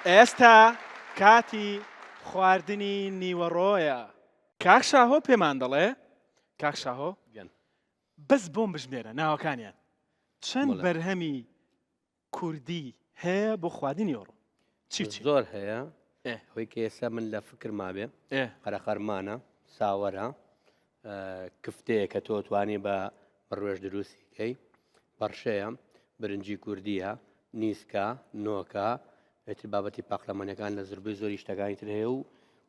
ئێستا کاتی خواردنی نیوەڕۆیە. کاک شاهۆ پێمان دەڵێ، کاک شاهۆ گەن. بەس بۆم بژمێرە ناوەکانیان. چەند بەڵێ. بەرهەمی کوردی هەیە بۆ خواردنی نیوەڕۆ؟ چی و چی؟ زۆر هەیە. ئێ. ئەوەی کە ئێستا من لە فکر مابێ. ئێ. قەرەخەرمانە، ساوەرە، کفتەیە کە تۆ توانی بە بڕوێش دروستی کەی، پەڕشەیە، برنجی کوردییە، نیسکە، نۆکە، ئیتر بابەتی پاقلەمەنیەکان لە زربەی زۆری شتەکانی تر هەیە و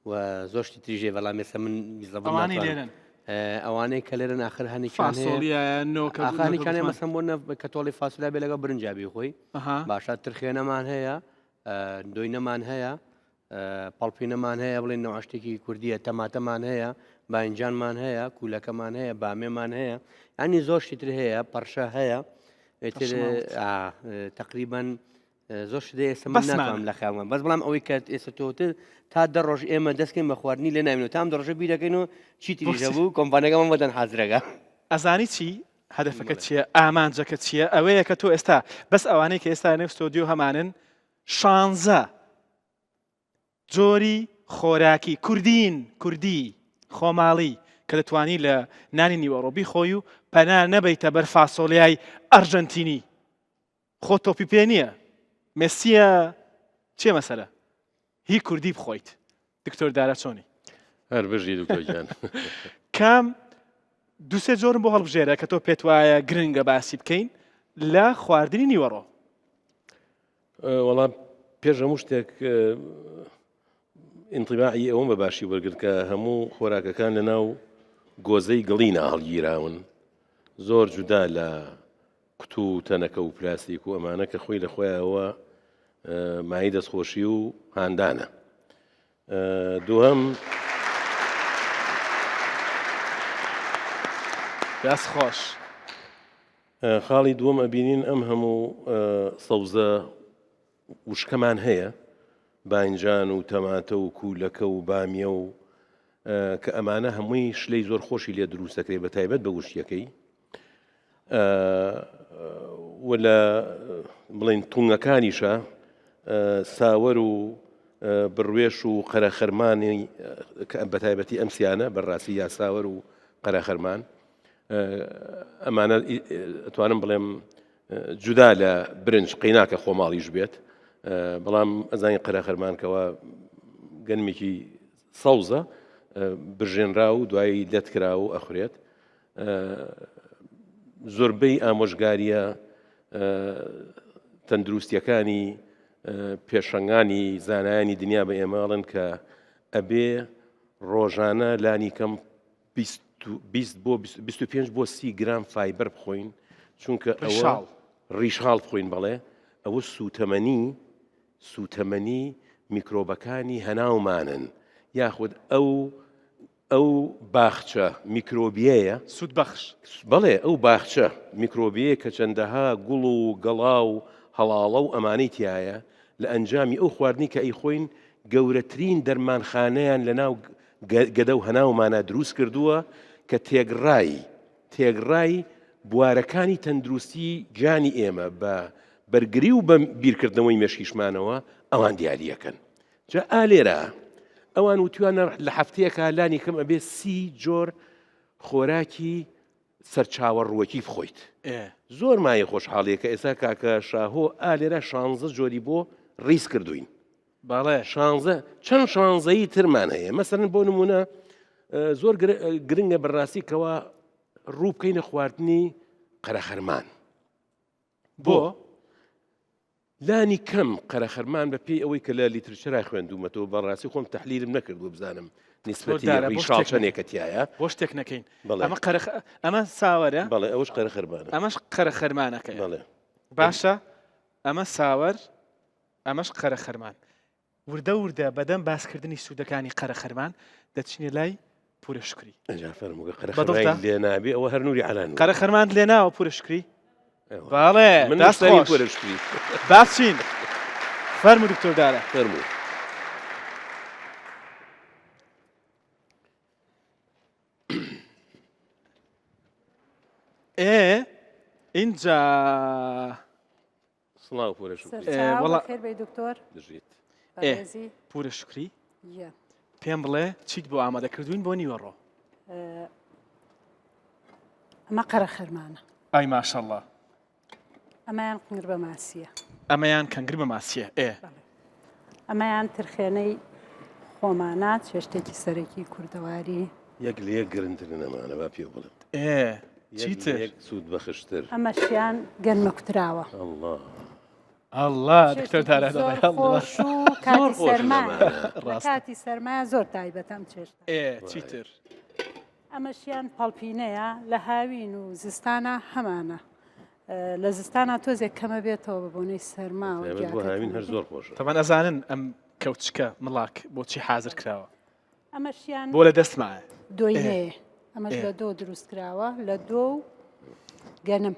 و زۆر شتی تریش هەیە بەڵام ئێستا من زەبر ئەوانەی ناتوانم. لێرەن. ئەوانەی کە لێرەن ئاخر هەنێکیان هەیە. فاسۆڵیایە، نۆکە، ئاخر هەنێکیان هەیە نۆکە مەسەن بۆ نە کە تۆڵی فاسۆلیا بێ لەگەڵ برنجا بیخۆی. ئەها. باشە ترخێنەمان هەیە، دۆینەمان هەیە، پەڵپینەمان هەیە بڵێن نەوە شتێکی کوردیە تەماتەمان هەیە باینجانمان هەیە کوولەکەمان هەیە بامێمان هەیە ینی زۆر شتی تر هەیە پەرشە هەیە ئیتر تقریبان زۆر شت ئێستا من ناتوانم لە خیاڵمان بەس بەڵام ئەوەی کە ئێستا تۆتر تا دە ڕۆژ ئێمە دەستکەین بە خواردنی لێ نامین و تام دە ڕۆژە بیرەکەین و چی تریژە بوو کۆمپانیەکەمان بۆدەن حازرەکە ئەزانی چی هەدەفەکە چییە ئامانجەکە چییە ئەوەیە کە تۆ ئێستا بەس ئەوانەی کە ئێستا نێو ستۆدیۆ هەمانن شانزە جۆری خۆراکی کوردین کوردی خۆماڵی کە دەتوانی لە نانی نیوەڕۆ بیخۆی و پەنا نەبەیتە بەر فاسۆلیای ئەرژەنتینی خۆ تۆپی پێ نییە مێسیە چێ مەسەلە هی کوردی بخۆیت دکتۆر دارا چۆنی؟ هەر بژی دکتۆر گیان. کام دوسێ جۆرم بۆ هەڵبژێرە کە تۆ پێت وایە گرنگە باسی بکەین لە خواردنی نیوەڕۆ؟ وەڵا پێش هەموو شتێک ئینتیباعی ئەوەم بە باشی وەرگرت کە هەموو خۆراکەکان لە ناو گۆزەی گڵینا هەڵگیراون زۆر جودا لە قوتو و تەنەکە و پلاستیک و ئەمانە کە خۆی لە خۆیەوە مای دەستخۆشی و هاندانە دووهەم دەست خۆش. خاڵی دووەم ئەبینین ئەم هەموو سەوزە وشکەمان هەیە باینجان و تەماتە و کوولەکە و بامیە و کە ئەمانە هەمووی شلەی زۆر خۆشی لێ دروست دەکرێت بە تایبەت بە وشکیەکەی و لە بڵین تونگەکانیشە ساوەر و بڕوێش و قەرەخەرمانی بە تایبەتی ئەم سیانە بەڕاستی یاساوەر و قەرەخەرمان ئەمانە ئەتوانم بڵێم جودا لە برنج قەیناکە خۆماڵیش بێت بەڵام ئەزانین قەرەخەرمانکەوە گەنمێکی سەوزە برژێنرا و دوایی لەتکرا و ئەخورێت زۆربەی ئامۆژگاریە تەندروستیەکانی پێشەنگانی زانایانی دنیا بە ئێماڵن کە ئەبێ ڕۆژانە لانی کەم 20 بۆ 25 بۆ 30 گرام فایبەر بخۆین چونکە ئەوە ڕیشاڵ بخۆین بەڵێ ئەوە سوتەمەنی سوتەمەنی میکرۆبەکانی هەناومانن یاخود ئەو ئەو باخچە میکرۆبیەیە سوودبەخش. بەڵێ ئەو باخچە میکرۆبیەیە کە چەندەها گوڵ و گەڵا و هەڵاڵە و ئەمانەی تیایە لە ئەنجامی ئەو خواردنی کە ئەیخۆین گەورەترین دەرمانخانەیان لە ناو گەدە و هەناومانا دروست کردووە کە تێگڕای تێگڕای بوارەکانی تەندروستی گیانی ئێمە بە بەرگری و بە بیرکردنەوەی مێشکیشمانەوە ئەوان دیاریەکەن جا ئا لێرە ئەوان وتویانە لە هەفتەیەکا لانی کەم ئەبێ سی جۆر خۆراکی سەرچاوە ڕووەکی بخۆیت زۆر مایە خۆشحاڵیە کە ئێستا کاکە شاهۆ ئا لێرە شانزە جۆری بۆ ڕیز کردوین بەڵێ شانزە چەند شانزەیی ترمان هەیە مەسەن بۆ نمونە زۆر گرنگە بەڕاستی کەوا ڕوو بکەینە خواردنی قەرەخەرمان بۆ لانی کەم قەرەخەرمان بە پێی ئەوەی کە لە literature ا خوێندوومەتەوە بە ڕاستی خۆم تەحلیلم نەکردووە بزانم نیسبەتی دارا، بۆ ڕیشاڵ شتێک چەندێکە تیایە. بۆ شتێک نەکەین بەڵێ. ئەمە قەرەخ ئەمە ساوەرە بەڵێ ئەوەش قەرەخەرمانە. ئەمەش قەرەخەرمانەکەیە بەڵێ. باشە ئەمە ساوەر ئەمەش قەرەخەرمان وردە وردە بەدەم باسکردنی سوودەکانی قەرەخەرمان دەچینە لای پورە شوکری. ئەجا فەرموو بە دڵتە؟ قەرەخەرمانی لێ نابێ ئەوە هەر نوری عەلا نوورە. قەرەخەرمانت لێ ناوە پورە شوکری؟ بەڵێ من دەست مشتەری خۆش. پورە شوکری. با بچین. فەرموو دکتۆر دارا. فەرموو. ئێ ئینجا سڵاو پورە شوکری. وەڵا خێر بێی دکتۆر. دژیت. بەڕێزی پورە شوکری گیان. پێم بڵێ چیت بۆ ئامادە کردوین بۆ نیوەڕۆ؟ ئەمە قەرەخەرمانە. ئای ماشەڵڵا. ئەمەیان قنگر بە ماسییە. ئەمەیان کەنگر بە ماسییە ئێ. ئەمەیان ترخێنەی خۆمانە چێشتێکی سەرەکی کوردەواری. یەک لە یەک گرنترن ئەمانە با پێو بڵێم. ئێ چیتر؟ یەک سوود بەخشتر. ئەمەشیان گەنمە کوتراوە. ئەڵڵا. ئەڵڵا دکتۆر دارا دەڵێ ئەڵڵا. خۆش و کاتی سەرما کاتی سەرما زۆر تایبەتە ئەم چێشتە. ئێ چیتر؟ ئەمەشیان پەڵپینەیە لە هاوین و زستانە هەمانە لە زستانە تۆزێک کەمە بێتەوە بە بۆنەی سەرما بۆ هاوین هەر زۆر خۆشە. تەبعەن ئەزانن ئەم کەوچکە مڵاک بۆچی حازر کراوە؟ ئەمەشیان بۆ لە دەستمایە. دۆینەیە ئەمەش لە دۆ دروست کراوە لە دۆ و گەنم.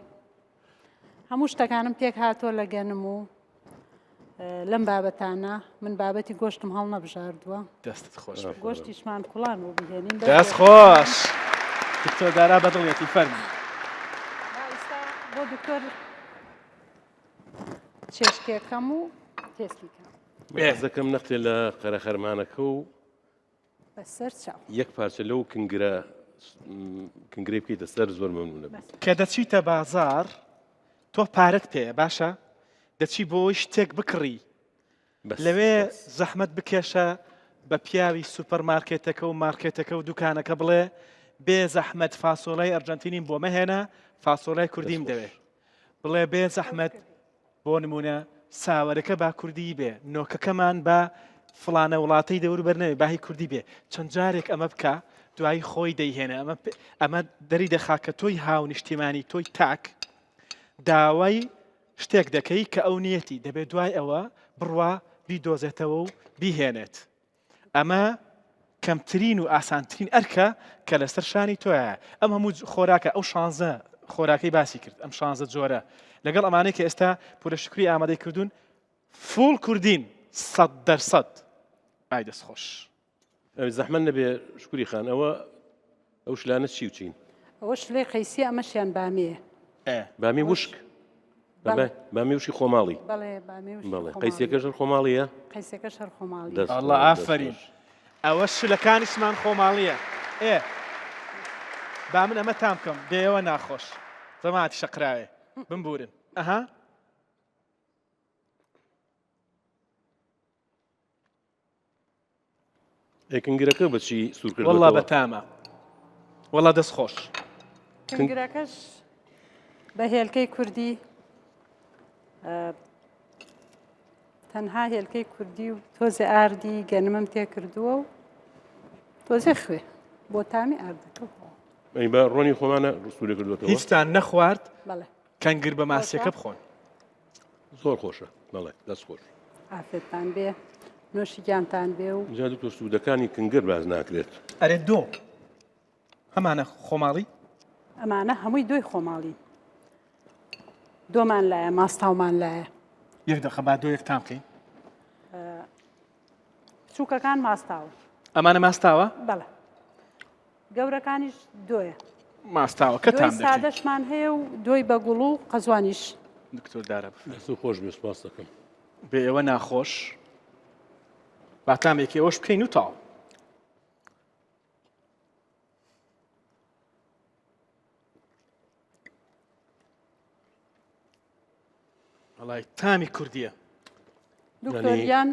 هەموو شتەکانم پێک هاتووە لە گەنم و لەم بابەتانە من بابەتی گۆشتم هەڵنەبژاردووە. دەستت خۆش بێت. گۆشتیشمان کوڵان و بهێنین. دەست خۆش دکتۆر دارا بەدڵیەتی فەرموو. بۆ دکتۆر چێشتێکەم و تێستی کەم. حەزەکەم نەختێ لە قەرەخەرمانەکە و بەسەر چاو. یەک پارچە لەو کنگرە کنگرەی بکەیتە سەر زۆر مەمنونە بم. کە دەچیتە بازاڕ تۆ پارەت پێیە باشە دەچی بۆی شتێک بکڕی لەوێ زەحمەت بکێشە بە پیاوی سوپەر مارکێتەکە و مارکێتەکە و دوکانەکە بڵێ بێ زەحمەت فاسۆلای ئەرجەنتینیم بۆ مەهێنە فاسۆلای کوردیم دەوێ بڵێ بێ زەحمەت بۆ نموونە ساوەرەکە با کوردیی بێ، نۆکەکەمان با فڵانە وڵاتەی دەوروبەر نەبێ، با هی کوردی بێ. چەند جارێک ئەمە بکا، دوایی خۆی دەیهێنێ. ئەمە ئەمە دەری دەخا کە تۆی هاونیشتیمانی، تۆی تاک داوای شتێک دەکەی کە ئەو نییەتی، دەبێ دوای ئەوە بڕوا بیدۆزێتەوە و بیهێنێت. ئەمە کەمترین و ئاسانترین ئەرکە کە لەسەر شانی تۆیە. ئەم هەموو خۆراکە، ئەو شانزە خۆراکەی باسی کرد، ئەم شانزە جۆرە لەگەڵ ئەمانەی کە ئێستا پورە شوکری ئامادەی کردوون، full کوردین 100%. ئای دەست خۆش. زەحمەت نەبێ شوکری خان ئەوە ئەو شلانە چی و چین؟ ئەوە شلەی قەیسیە ئەمەشیان بامیە. بامی وشک؟ بامی وشی خۆماڵی. بەڵێ بامی وشکی بەڵێ قەیسیەکەش هەر خۆماڵیە؟ قەیسەکەش هەر خۆماڵیە. دەست ئەڵڵا خۆش، دەست ئافەرین خۆش. ئەوە شلەکانیشمان خۆماڵیە ئێ با من ئەمە تام بکەم بێ ئێوە ناخۆش جەماعەتی شەقراوێ بمبورن ئەها ئێ کنگرەکە بەچی سوور وەڵا کردووەتەوە؟ بەتامە وەڵا دەست خۆش. کنگرەکەش بە هێلکەی کوردی تەنها هێلکەی کوردی و تۆزێ ئاردی گەنمم تێ کردووە و تۆزێ خوێ بۆ تامی ئاردەکە. ئەی بە ڕۆنی خۆمانە سوورە کردووەتەوە؟ هیچتان نەخوارد؟ بەڵێ. کەنگر بە ماسیەکە بخۆن. زۆر خۆشە بەڵێ دەست خۆش. عافێتان بێ نۆشی گیانتان بێ و. جا دکتۆر سوودەکانی کنگر باس ناکرێت. ئەرێ دۆ ئەمانە خۆماڵی؟ ئەمانە هەمووی دۆی خۆماڵین. دۆمان لایە ماستاومان لایە. یەک دەقە با دۆیەک تام بکەین. بچووکەکان ماستاون. ئەمانە ماستاوە؟ بەڵێ. گەورەکانیش دۆیە. ماستاوەکە تام دۆی سادەشمان هەیە و دۆی بە گوڵ و قەزوانیش. دکتۆر دارا بفەرموو. دەستت خۆش بێ سوپاس دەکەم. بێ ئێوە ناخۆش. با تامێکی ئەوەش بکەین و تاو. وەڵای تامی کوردیە. دکتۆر گیان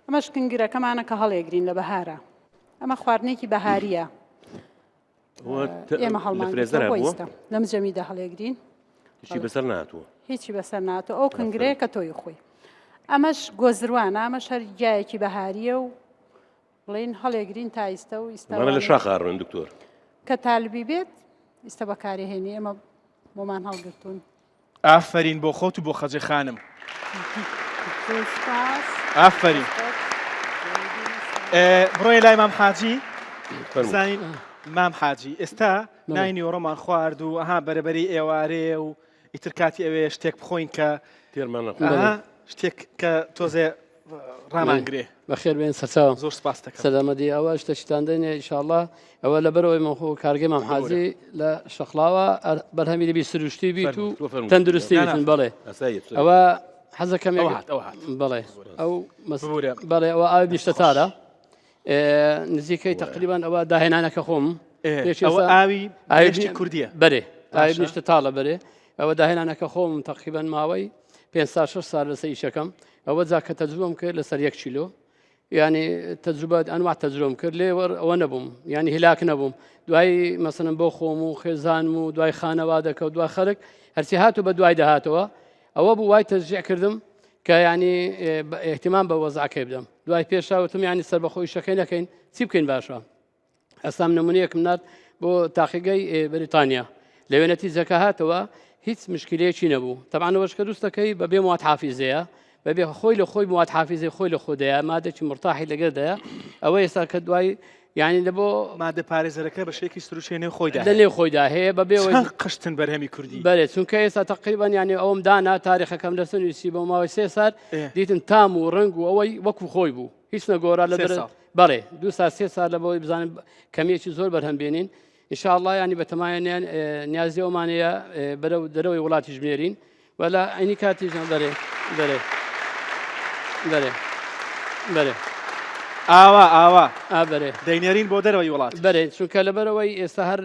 ئەمەش کنگرەکەمانە کە هەڵێگرین لە بەهارە ئەمە خواردنێکی بەهاریە ئێمە هەڵمان لەم جەمیدا هەڵێگرین هیچی بەسەر ناتوە هیچی بەسەر ناتوە ئەو کنگرەیە کە تۆی خۆی ئەمەش گۆزروانە ئەمەش هەر گیایەکی بەهاریە و بڵین هەڵێگرین تا ئیستە و ئیستا لە شاخاڕن دکتۆر کە تالبی بێت ئیستا بەکارهێنی ئێمە بۆمان هەڵگرتوون. ئافەرین بۆ خۆت و بۆ خەجێ خانم. ئافەرین. بڕۆیە لای مام حاجی بزانین مام حاجی ئێستا نای نیوەڕۆمان خوارد و ئەها بەرەبەری ئێوارێ و ئیتر کاتی ئەوێ شتێک بخۆین کە تێرمان شتێک کە تۆزێ ڕامانگرێ. بەخێر بێن سەرچاوم. زۆر سپاست دەکەم. سەلامەتی ئەوە شتەشتان دەینێ ئیشاڵڵا ئەوە لەبەرەوەی من خۆ کارگەی مام حاجی لە شەقڵاوە بەرهەمی دەبی سروشتی بیت و تەندروستی بیتن بەڵێ ئەوە. حەزەکەم ئەوە هات، ئەوە هات. بەڵێ ئەو مەس- ببورە. بەڵێ ئەوە ئاوی بنیشتە تاڵە نزیکەی تقریبان ئەوە داهێنانەکە خۆم پێش ئەوە ئێستا- ئاوی ئاوی بنێشتی کوردیە بەرێ ئاوی باشە. بنیشتە تاڵە بەرێ ئەوە داهێنانەکە خۆم تقریبان ماوەی پێ سا شەش سال لەسەر ئیشەکەم ئەوە جا کە تەجروبەم کرد لەسەر یەک کیلۆ یانی تەجروبە ئەنوا تەجروبەم کرد لێ وەر ئەوە نەبووم یانی هیلاک نەبووم دوای مەسەلەن بۆ خۆم و خێزانم و دوای خانەوادەکە و دوای خەرک هەرچی هات و بە دوای دەهاتەوە ئەوە بوو وای تەشجیع کردم کە ینی احتیمان بە وەزعەکەی بدەم دوای پێشاوتم ینی سەربەخۆی شەکەی نەکەین چی بکەین باشە ئەسام نمونەیەکم نارد بۆ تاقیگەی بەریتانیا لەوێ نەتیجەکە هاتەوە هیچ مشکلەیەکی نەبوو تەبعەن ئەوەش کە دروستەکەی بەبێ مواد حافیزەیە بەبێ خۆی لە خۆی مواد حافیزەی خۆی لە خۆدایە مادەکی مرتاحی لەگەردایە ئەوە ئێستا کە دوای یعنی لە بۆ مادە پارێزەرەکە بە شێکی سروشێ نێو خۆیدا لە نێو خۆیدا هەیە بەبێ چەند قشتن بەرهەمی کوردی بەرێ چونکە ئێستا تقریبان یعنی ئەوم دانا تاریخەکەم لەسەر نووسی بۆ ماوەی سێ سار دیتم تام و ڕەنگ و ئەوەی وەکو خۆی بوو هیچ نەگۆرا لە دەر بەڵێ دو سا سێ سال لە بۆی بزانین کەمیەکی زۆر بەرهەم بێنین ئینشاءاللە ینی بەتەمایە نیازی ئەومانەیە بەرەو دەرەوەی وڵاتیش بنێرین وەلا عینی کاتیژان بەرێ بەرێ بەرێ بەرێ ئاوا ئاوا ئابەرێ دەینێرین بۆ دەرەوەی وڵات بەرێ چونکە لەبەرەوەی ئێستا هەر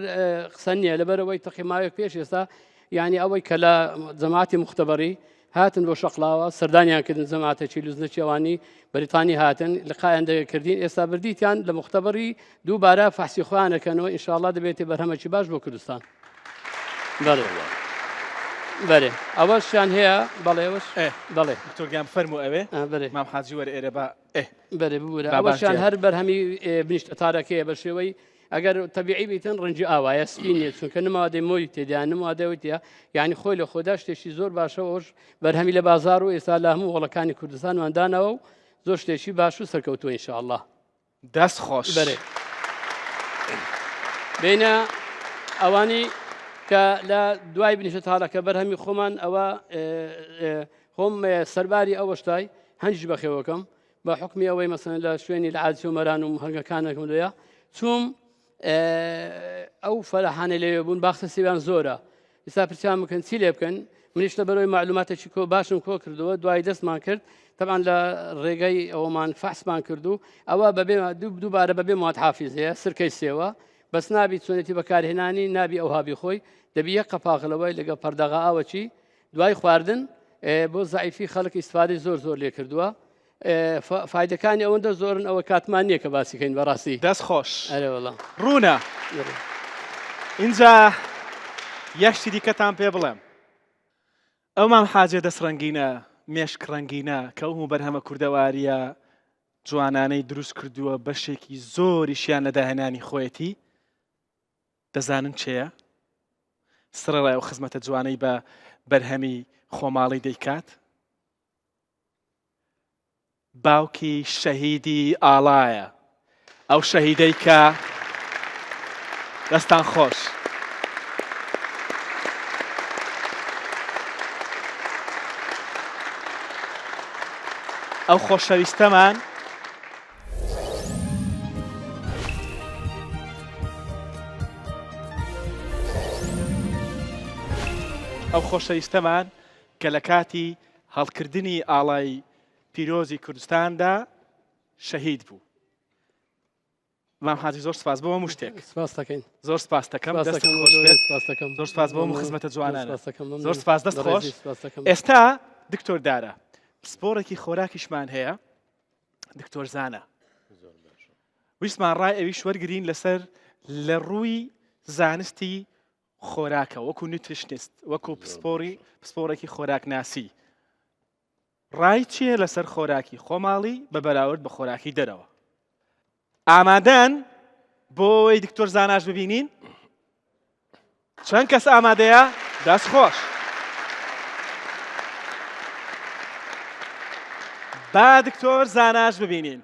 قسە نییە لەبەرەوەی تەقی ماوەیەک پێش ئێستا یعنی ئەوەی کە لە جەماعەتی مختبەری هاتن بۆ شەقڵاوە سەردانیان کردن جەماعەتێکی لوزنەکی ئەوانی بەریتانی هاتن لقایان دەکردین ئێستا بردیتیان لە مختبەری دووبارە فەحسی خۆیان دەکەنەوە ئینشاءاللە دەبێتێ بەرهەمێکی باش بۆ کوردستان بەڵێ بەرێ ئەوەشیان هەیە بەڵێ ئەوەش بەڵێ دکتۆر گیان فەرموو ئەوێ بەرێ مام حاجی وەرە ئێرە با ئێ بەرێ ببورە ئەوەشیان هەر بەرهەمی بنیشتە تارەکەیە بە شێوەی ئەگەر تەبیعی بیتن ڕەنگی ئاوایە سپی نییە چونکە نمادەی مۆی تێدا نمادەوەی تیا یعنی خۆی لە خۆدا شتێکی زۆر باشە ئەوش بەرهەمی لە بازار و ئێستا لە هەموو هۆڵەکانی کوردستانمان داناوە و زۆر شتێکی باش و سەرکەوتووە ئینشاءاللە. دەست خۆش. بەرێ بینە ئەوانی کە لە دوای بنیشە تاڵەکە بەرهەمی خۆمان ئەوە خۆم سەرباری ئەوەشتای هەنج بەخێوەکەم بە حوکمی ئەوەی مەسەلەن لە شوێنی لە عادی مەران و هەنگەکانێکم لێیە چووم ئەو فەرەحانە لەوێ بوون باخچە سێویان زۆرە ئستا پرسیان بکەن چی لێ بکەن منیش لە بەرەوەی معلوماتێکی کۆ باشم کۆ کردەوە دوای دەستمان کرد طبعا لە ڕێگەی ئەومان فەحسمان کردو ئەوە بەبێ دووبارە بەبێ مواد حافیزەیە سرکەی سێوە بەس نابی چۆنێتی بەکارهێنانی نابی ئەو هابی خۆی دەبی یەک قەپاغلەوەی لەگەڵ پەرداغا ئاوەچی دوای خواردن بۆ زەعیفی خەڵک ئیسفادەی زۆر زۆر لێ کردووە فایدەکانی ئەوەندە زۆرن ئەوە کاتمان نییە کە باسی کەین بەڕاستی دەست خۆش ئەرێ وەڵا ڕوونە اینجا یەک شتی دیکەتان پێ بڵێم ئەو مام حاجێ دەست ڕەنگینە مێشک ڕەنگینە کە ئەو بەرهەمە کوردەواریە جوانانەی دروست کردووە بەشێکی زۆریشیان لە داهێنانی خۆیەتی دەزانن چێە؟ سەرەڕای ئەو خزمەتە جوانەی بە بەرهەمی خۆماڵی دەیکات، باوکی شەهیدی ئاڵایە، ئەو شەهیدەی کە دەستان خۆش. ئەو خۆشەویستەمان ئەو خۆشەویستەمان کە لە کاتی هەڵکردنی ئاڵای پیرۆزی کوردستاندا شەهید بوو. مام حاجی زۆر سپاس بۆ هەموو شتێک. سپاس دەکەین. زۆر سپاس دەکەم. دەست خۆش بێت. زۆر سپاس بۆ هەموو خزمەتە جوانانە. زۆر سپاس دەست خۆش. ئێستا دکتۆر دارا پسپۆڕێکی خۆراکیشمان هەیە دکتۆر زانا ویستمان ڕای ئەویش وەرگین لەسەر لە ڕووی زانستی خۆراکە وەکو nutritionist وەکو پسپۆری پسپۆڕێکی خۆراکناسی ڕای چییە لەسەر خۆراکی خۆماڵی بە بەراورد بە خۆراکی دەرەوە ئامادەن بۆی دکتۆر زاناش ببینین چەند کەس ئامادەیە؟ دەست خۆش. با دکتۆر زاناش ببینین.